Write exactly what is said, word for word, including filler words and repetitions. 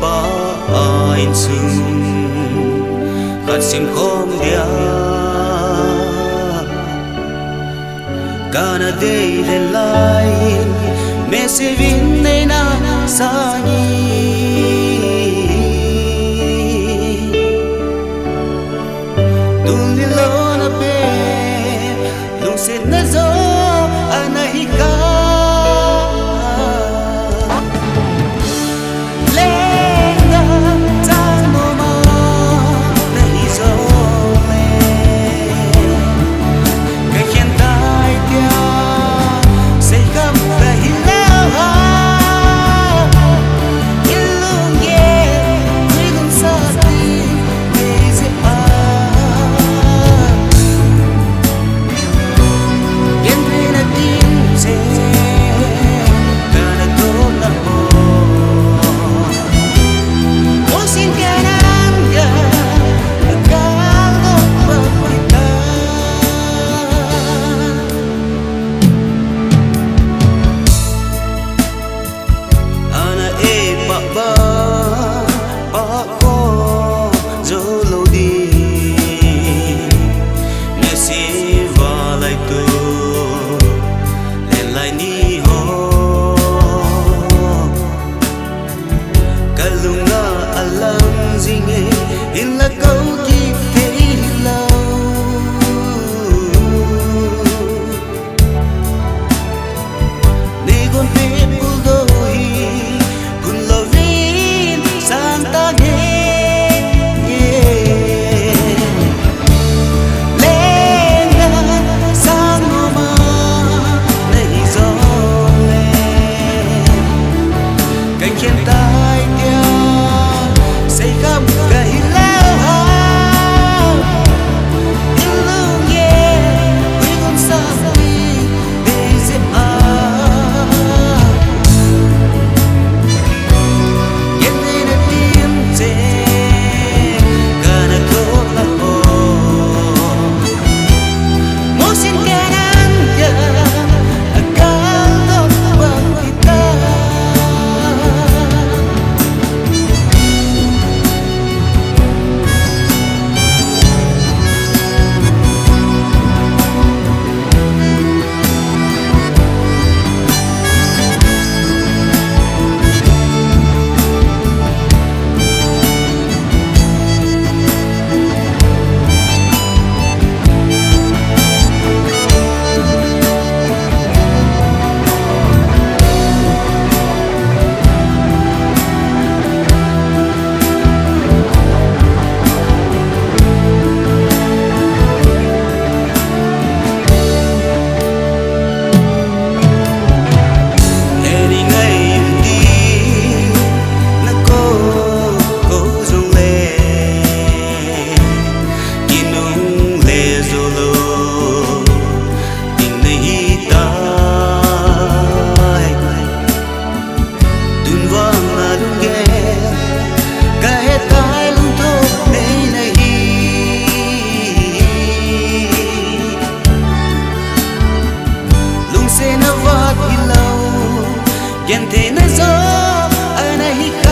Pa a insung khat simkhom dia kana dei le lai, Messi vin neina sangin. Tuni lona pen lungsetna jo ana hi kha. Lenggam chang noma nahi jongle, ka khen tai tia seikham kahi lou ham. Ilungge, tuilung sati, Ana e pah ba, pah kho jou lou ding. Messi va lai tu, len lai ni ho. Ka lunga alang jing e, hinla kou kithei lou. Neigon peh puldo hi, hun louvin sang tange. Lenggam chang noma nahi jongle, ka khen tai tia seikham kahi lou ham. Ilungge, tuilung sati, dei jeh a. Tun vang na lunggel, ka hetai lungthim nei nahi. Lungsetna vat hilou, gentheina jo ana hi kha.